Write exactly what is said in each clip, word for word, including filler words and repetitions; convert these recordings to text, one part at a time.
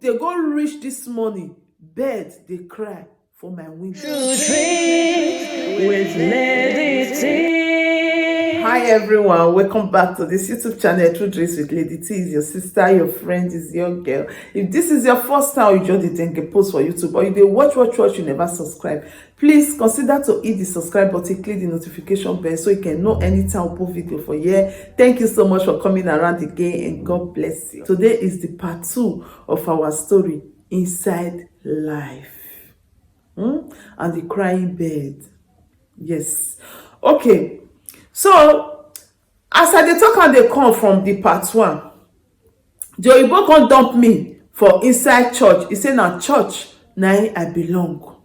They go reach this morning, bird dey cry for my window. To drink with Lady T. Hi everyone, welcome back to this YouTube channel, True Drinks with Lady T. Is your sister, your friend, is your girl. If this is your first time you just dey think a post for YouTube, or you dey watch, watch, watch, you never subscribe, please consider to hit the subscribe button, click the notification bell so you can know anytime we put video for here. Thank you so much for coming around again, and God bless you. Today is the part two of our story, Inside Life. Hmm? And the crying bird. Yes. Okay. So, as I dey talk and dey come from the part one, the oyibo come dump me for inside church. He say na church na im I belong.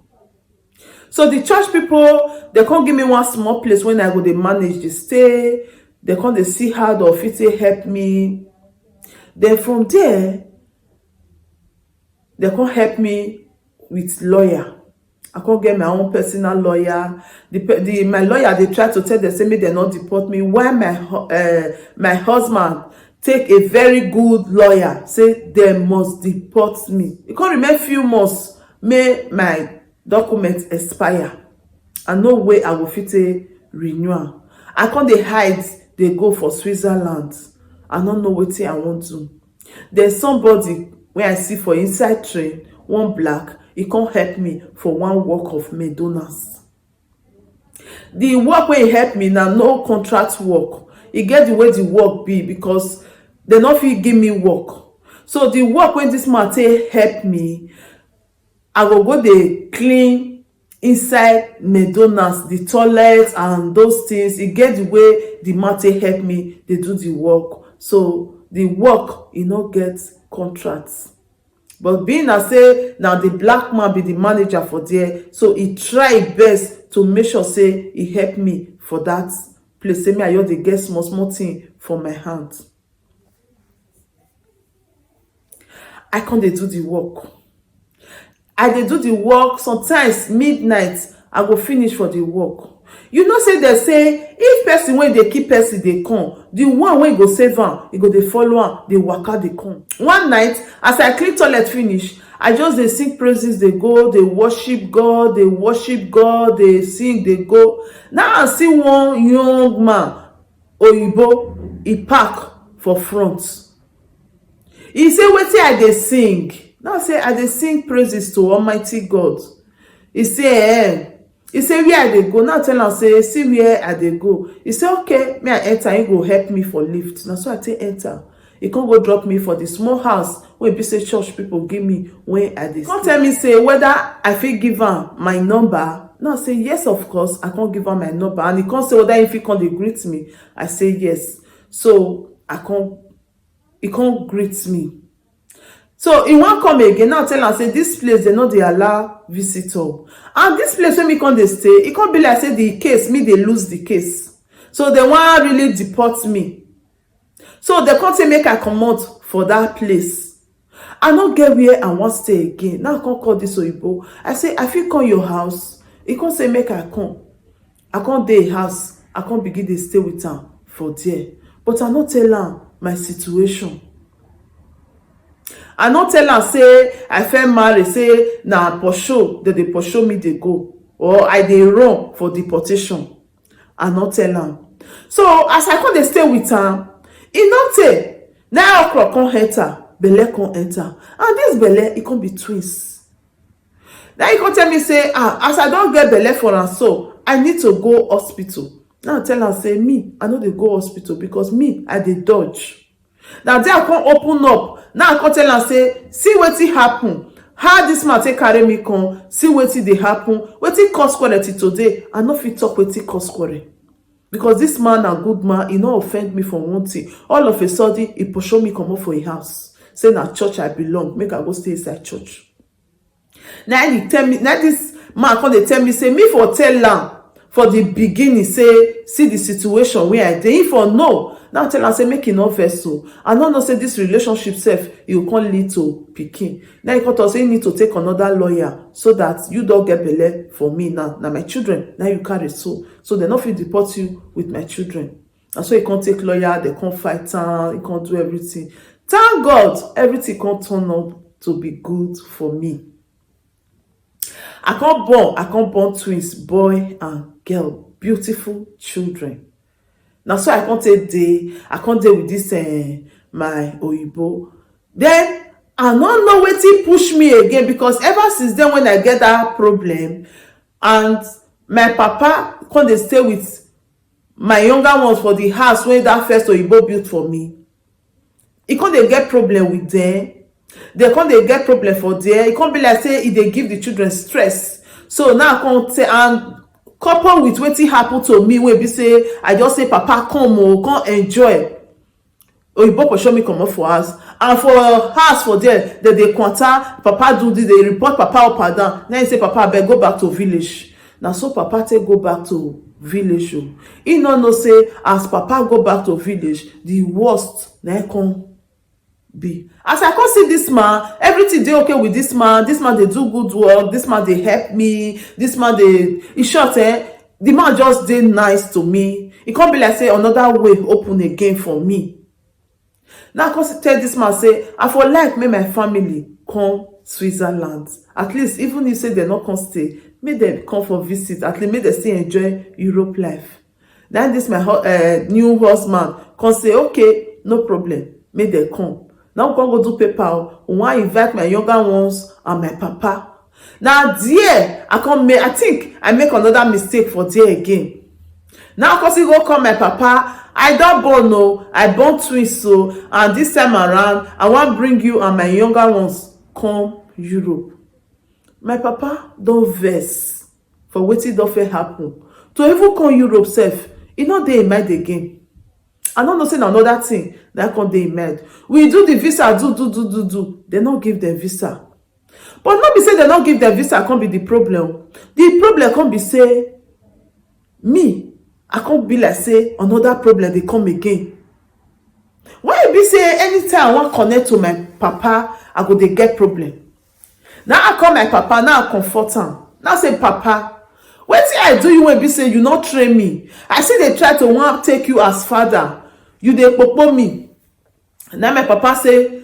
So the church people, they come give me one small place when I go dey manage dey stay. They come dey see how they fit take help me. Then from there, they come help me with lawyer. I come get my own personal lawyer. The, pe- the my lawyer dey try to tell them say make dem no deport me. Why my hu- uh, my husband take a very good lawyer say dem must deport me. E come remain few months make my document expire. I no way I go fit take renew am. I come dey hide, dey go for Switzerland. I no know wetin I wan do. There's somebody wey I see for inside train, one black, he come help me for one work of McDonald's. The work wey he help me na no contract work. E get the way the work be, because they no fit give me work. So the work wey this man take help me, I go go dey clean inside McDonald's, the toilet and those things. E get the way the man take help me dey do the work. So the work, e no get contract. But being as say na the black man be the manager for there, so he try best to make sure say he help me for that place. Say me I just dey get small small thing for my hand. I come dey do the work. I dey do the work. Sometimes midnight, I go finish for the work. You know say they say if person wey dey keep person dey come, the one wey go save am, e go dey follow am, dey waka dey come. One night, as I clean toilet finish, I just dey sing praises, dey go, dey worship God, dey worship God, dey sing, dey go. Now I see one young man, oyibo, he park for front. He say, "Wetin I dey sing?" Now say, "I dey sing praises to Almighty God." He say, "Eh." He say, "Where I dey go?" Now tell am say, "See where I dey go." He say, "Okay, may I enter?" He go help me for lift. Now so I take enter. He come go drop me for the small house wey be say church people give me when I dey. Come tell me say whether I fit give am my number. Now say, "Yes, of course." I come give am my number, and he come say whether he fit come dey greet me. I say yes. So I come, he come greet me. So he wan come again. Now tell am say this place they no dey allow visitor. And this place wey me come dey stay, e come be like say the case, me dey lose the case. So they wan really deport me. So they come say make I comot for that place. I no get where I wan stay again. Now I come call this oyibo. I say, "I fit come your house?" He come say make I come. I come dey house. I come begin dey stay with am for there. But I no tell am my situation. I no tell am say I fit marry, say na pursue, they dey pursue me dey go. Or I dey run for deportation. I no tell am. So as I come dey stay with am, e no tey. Now okra come enter, belle come enter. And this belle, e come be twins. Now he come tell me say, "Ah, as I don get belle for am so, I need to go hospital." Now I tell am say, "Me, I no dey go hospital because me, I dey dodge." Now there I come open up. Now I come tell am say, "See wetin happen. How this man take carry me come? See wetin dey happen. Wetin cause quarrel till today? I no fit talk wetin cause quarrel." Because this man na good man, he no offend me for one thing. All of a sudden, he pursue me comot for him house. Say na church I belong, make I go stay inside church. Now he tell me, now this man come dey tell me say me for tell am for the beginning say see the situation where I dey. If for no, now tell am say make e no vex o. I no know say this relationship sef, e go come lead to pikin. Now he come talk say he need to take another lawyer so that you don get belle for me now. Na my children, now you carry so. So they no fit deport you with my children. And so he come take lawyer, they come fight am, he come do everything. Thank God, everything come turn up to be good for me. I come born, I come born twins, boy and girl, beautiful children. Na so I come take dey, I come dey with this, eh, my oyibo. Then I no know wetin push me again, because ever since then, when I get that problem, and my papa come dey stay with my younger ones for the house wey that first oyibo built for me, e come dey get problem with them. They come dey get problem for there. E come be like say e dey give the children stress. So now I come tell, and couple with wetin happen to me, wey be say I just say, "Papa, come o, come enjoy." Oyibo for show me comot for house, and for house for there, they dey kwanta, "Papa do this," they report Papa up and down. Now he say, "Papa, abeg, go back to village." Na so Papa take go back to village o. He no know say as Papa go back to village, the worst na him come be. As I come see this man, everything dey okay with this man. This man dey do good work. This man dey help me. This man dey, in short, eh, the man just dey nice to me. E come be like say another way open again for me. Now I come tell this man say, "I for like make my family come Switzerland. At least, even if say they no come stay, make them come for visit. At least make they still enjoy Europe life." Then this my hu- uh, new husband come say, "Okay, no problem, make they come." Now we come go do paper o. We wan invite my younger ones and my papa. Now there I come make, I think I make another mistake for there again. Now I come still go call my papa. "I don born o, I born twins o, and this time around I wan bring you and my younger ones come Europe." My papa don vex for wetin don fit happen. To even come Europe sef, e no dey in mind again. I no know say na another thing that come dey in mind. We do the visa, do, do, do, do, do. They no give them visa. But no be say they no give them visa come be the problem. The problem come be say me, I come be like say another problem dey come again. Why e be say anytime I wan connect to my papa, I go dey get problem? Now I call my papa, now I comfort am. Now say, "Papa, wetin I do you wey be say you no train me? I still dey try to wan take you as father. You dey popo me." Now my papa say,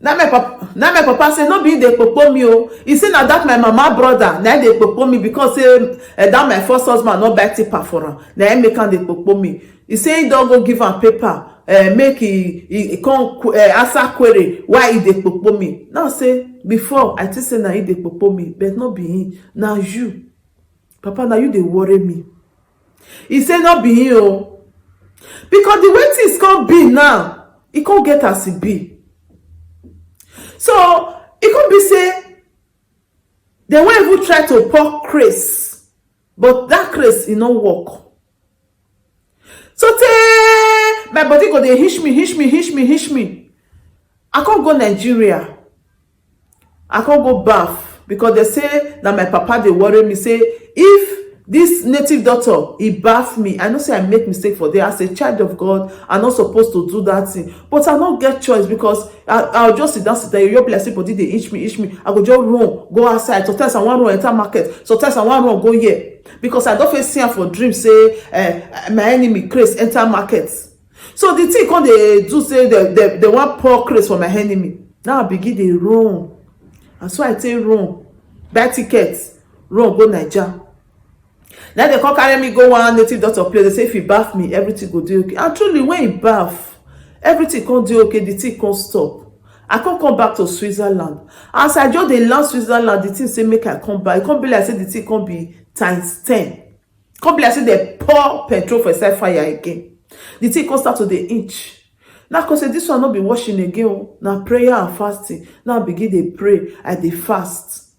now my papa, now my papa say, "No be him dey popo me o." He say, "Na that my mama brother na him dey popo me, because say, eh, that my first husband no buy tipa for am. Na him make am dey popo me." He say he don go give am paper, eh, make he, he, he come qu- eh, answer query why he dey popo me. Now say, "Before I think say na he dey popo me, but no be him, na you." Papa, now you dey worry me. He say no be him o. Because the way things come be now, e come get as e be. So e come be say they wan even try to pour craze, but that craze e no work. So tey my body go dey hitch me, hitch me, hitch me, hitch me. I come go Nigeria. I come go baff, because they say na my papa dey worry me. Say if this native doctor e baff me, I know say I make mistake for there. As a child of God, I no suppose to do that thing. But I no get choice, because I, I'll just sit down, sit down. You be like say body dey itch me, itch me. I go just run go outside. Sometimes I wan run enter market. Sometimes I wan run go here, because I don first see am for dream say, eh, my enemy craze enter market. So the thing come dey do say they, they, they wan pour craze for my enemy. Now I begin dey run. And so I take run, buy ticket, run go Naija. Now they come carry me go one native doctor place. They say if he baff me, everything go dey okay. And truly, when he baff, everything come dey okay. The thing come stop. I come come back to Switzerland. As I just dey land Switzerland, the thing say make I come back. E come be like say the thing come be times ten. Come be like say they pour petrol for inside fire again. The thing come start to dey inch. Now, cause say this one no be washing again o. Na prayer and fasting. Now I begin dey pray, I dey fast.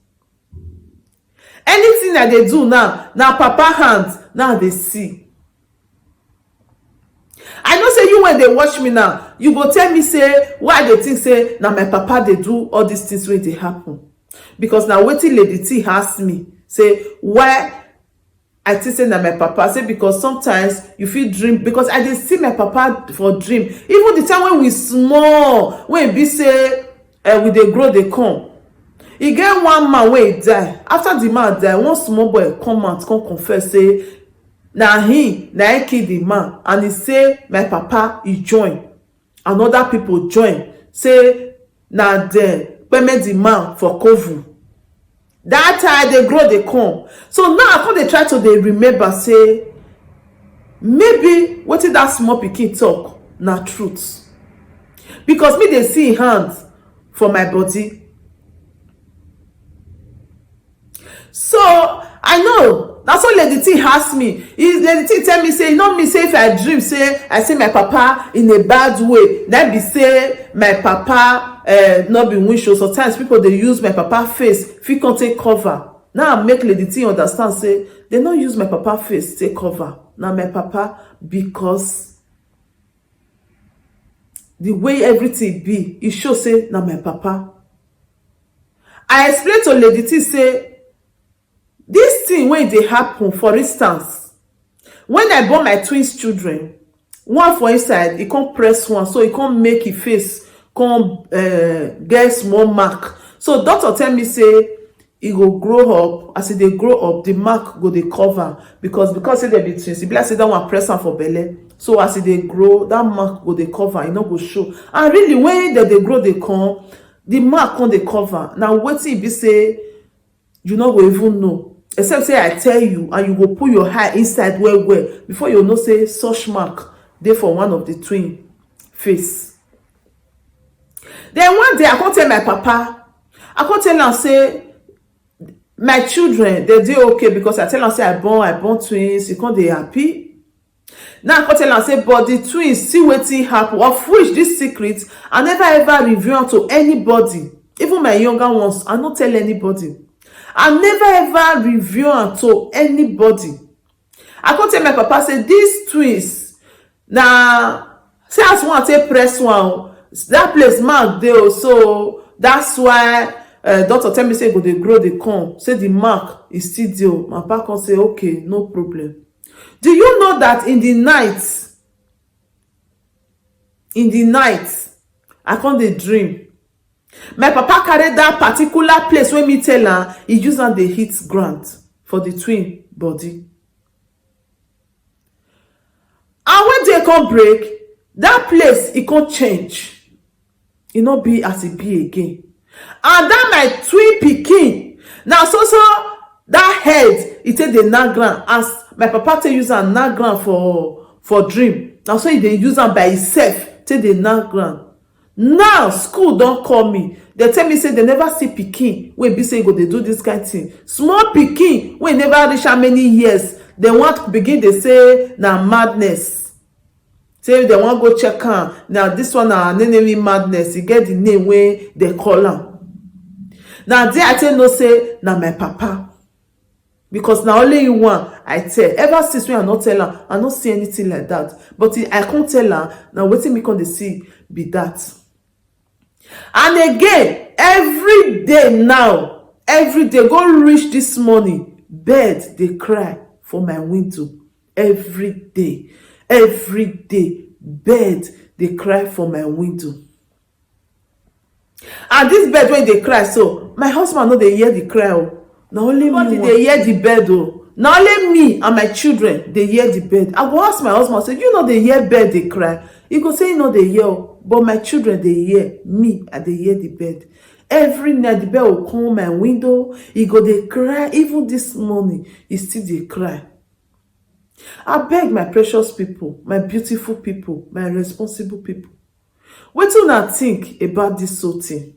Anything I dey do now, na papa hand now I dey see. I know say you, when they watch me now, you go tell me say why I dey think say na my papa dey do all these things wey dey happen. Because na wetin Lady T ask me, say why I think say na my papa. Say because sometimes you fit dream, because I dey see my papa for dream. Even the time when we small, when e be say, eh, we dey grow, dey come. E get one man wey e die. After the man die, one small boy come out, come confess say na him, na him kill the man, and he say my papa e join, and other people join. Say na dem payment the man for kovu. That time I dey grow dey come. So now I come dey try to dey remember say maybe wetin that small pikin talk na truth. Because me dey see him hand for my body. So I know. That's what Lady T asked me. Is Lady T tell me say, you know me say if I dream say I see my papa in a bad way, that be say my papa uh, not be winch. So sometimes people they use my papa face, fit come take cover. Now I make Lady T understand say they not use my papa face take cover. Now my papa because the way everything be, e show say na my papa. I explain to Lady T say this thing wey dey happen, for instance, when I born my twins children, one for inside, e come press one, so e come make e face come uh, get small mark. So doctor tell me say e go grow up. As e dey grow up, the mark go dey cover, because because say dem be twins, e be like say that one press am for belle. So as e dey grow, that mark go dey cover, e no go show. And really, when dem dey grow dey come, the mark come dey cover. Na wetin e be say you no go even know, except say I tell you and you go put your eye inside well well before you know say such mark dey for one of the twin face. Then one day I come tell my papa, I come tell am say my children, they dey okay, because I tell am say I born, I born twins, e come dey happy. Now I come tell am say, but the twins, see wetin happen, of which this secret I never ever reveal am to anybody. Even my younger ones, I no tell anybody. I never ever reveal am to anybody. I come tell my papa say these twins, na say as one take press one o, that place mark dey o, so that's why uh, doctor tell me say e go dey grow dey come, say the mark is still dey o. My papa come say, okay, no problem. Do you know that in the night, in the night, I come dey dream. My papa carry that particular place wey me tell am, e use am dey hit ground for the twin body. And when day come break, that place e come change. E no be as e be again. And that my twin pikin, na so so that head e take dey knack ground, as my papa take use am knack ground for for dream. Na so e dey use am by himself take dey knack ground. Now school don call me. Dem tell me say dem never see pikin wey be say e go dey do this kind thing. Small pikin wey never reach how many years, dem wan begin dey say na madness. Say dem wan go check am. Now this one na nenemi madness. E get the name wey dem call am. Na there I take know say na my papa. Because na only him one I tell. Ever since when I no tell am, I no see anything like that. But I come tell am, na wetin me come dey see be that. And again, every day now, every day, go reach this morning, bird dey cry for my window. Every day, every day, bird dey cry for my window. And this bird wey dey cry so, my husband no dey hear the cry o. Na only me dey hear the bird o. Na only me and my children dey hear the bird. I go ask my husband say, you no dey hear bird dey cry? He go say he no dey hear o, but my children dey hear. Me, I dey hear the bird. Every night the bird go come my window, e go dey cry. Even this morning, e still dey cry. I beg my precious people, my beautiful people, my responsible people, wetin una think about this whole thing?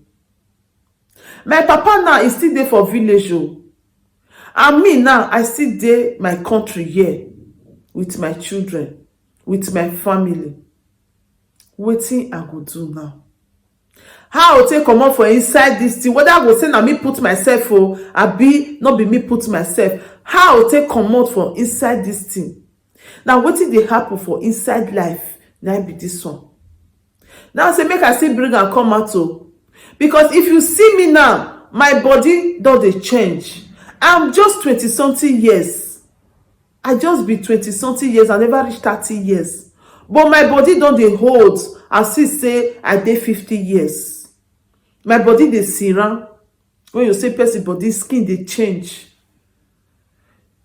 My papa now, e still dey for village o, and me now, I still dey my country here with my children, with my family. Wetin I go do now? How I take comot for inside this thing? Whether I go say na me put myself o, abi no be me put myself? How I take comot for inside this thing? Na wetin dey happen for inside life, na be this one. Now say make I still bring am come out o, because if you see me now, my body don dey change. I'm just twenty something years. I just be twenty something years, I never reach thirty years. But my body don dey hold as if say I dey fifty years. My body dey siran. When you say person body, skin dey change.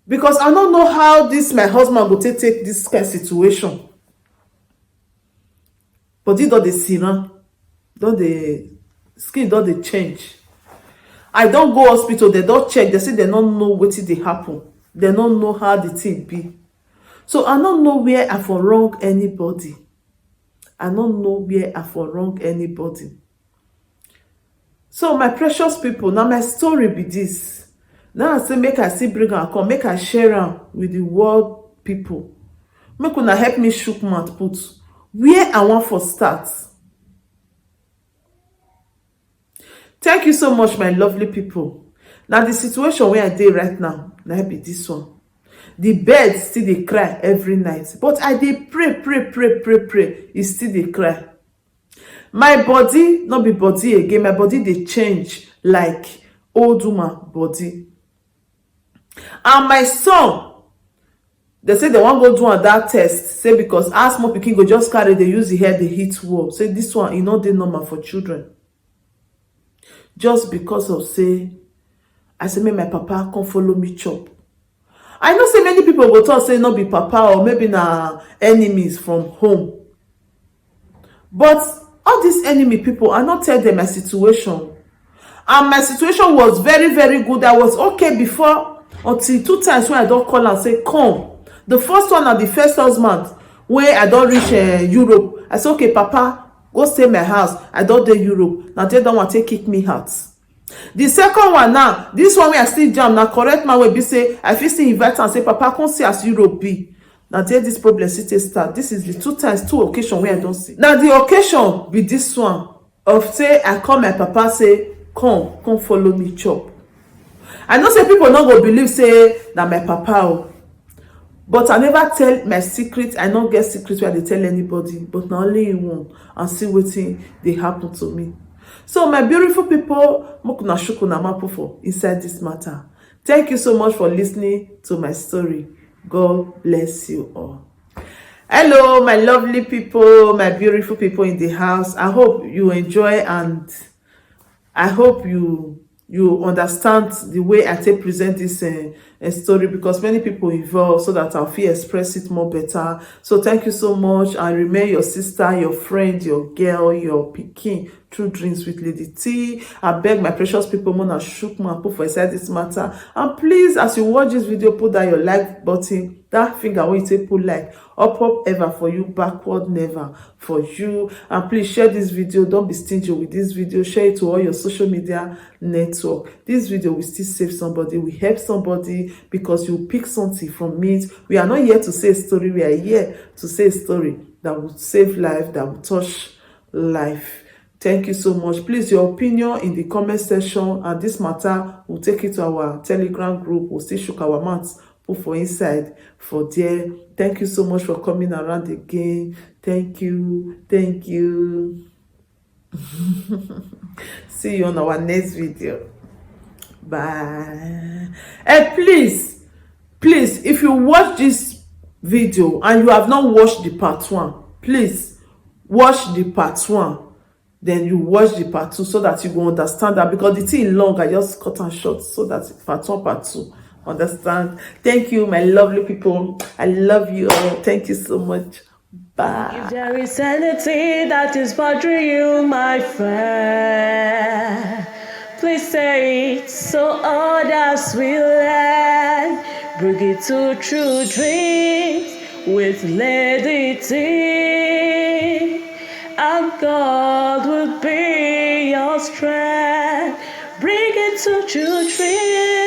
Because I no know how this my husband go take take this kind situation. Body don dey siran, don dey skin don dey change. I don go hospital, dem don check, dem say dem no know wetin dey happen, dem no know how the thing be. So I no know where I for wrong anybody. I no know where I for wrong anybody. So my precious people, na my story be this. Now I say make I still bring am come, make I share am with the world people. Make una help me shook mouth put where I want for start. Thank you so much, my lovely people. Now the situation where I dey right now, na be this one. The bird still dey cry every night, but I dey pray, pray, pray, pray, pray. E still dey cry. My body no be body again. My body dey change like old woman body. And my son, they say they wan go do am that test. Say because how small pikin go just carry, dey use the head, dey hit wall. Say this one, e no dey normal for children. Just because of say, I say make my papa come follow me chop. I know say many people go talk say no be papa, or maybe na enemies from home. But all these enemy people, I not tell them my situation. And my situation was very, very good. I was okay before, until two times when I don't call and say, come. The first one na the first husband, when I don't reach uh, Europe. I say, okay, papa, go stay my house. I don't dey Europe. Now they don't want to kick me out. The second one now, this one wey I still jam, na correct man wey be say I fit still invite am say, papa, come see as Europe be. Na there this problem still take start. This is the two times, two occasion wey I don see. Na the occasion be this one of say I call my papa say, come, come follow me chop. I know say people no go believe say na my papa o. But I never tell my secret. I no get secret wey I dey tell anybody, but na only him one, and see wetin dey happen to me. So my beautiful people, make una shook una mouth put for inside this matter. Thank you so much for listening to my story. God bless you all. Hello, my lovely people, my beautiful people in the house. I hope you enjoy, and I hope you you understand the way I take present this uh, uh, story, because many people involved, so that I'll feel express it more better. So thank you so much, and remain your sister, your friend, your girl, your pikin, True Dreams with Lady T. I beg my precious people, make una shook mouth put for inside this matter. And please, as you watch this video, put down your like button, that finger wey you take put like, up, up ever for you, backward never for you. And please share this video. Don't be stingy with this video. Share it to all your social media network. This video will still save somebody, will help somebody, because you pick something from it. We are not here to say a story. We are here to say a story that will save life, that will touch life. Thank you so much. Please, your opinion in the comment section, and this matter, we'll take it to our Telegram group. We'll still shook our mouths put for inside for there. Thank you so much for coming around again. Thank you. Thank you. See you on our next video. Bye. And please, please, if you watch this video and you have not watched the part one, please watch the part one. Then you watch the part two so that you go understand that, because the thing long, I just cut am short so that part one, part two. Understand? Thank you, my lovely people. I love you all. Thank you so much. Bye. If there is anything that is bothering you, my friend, please say it so others will learn. Bring it to True Dreams with Lady T, and God will be your strength. Bring it to True Dreams.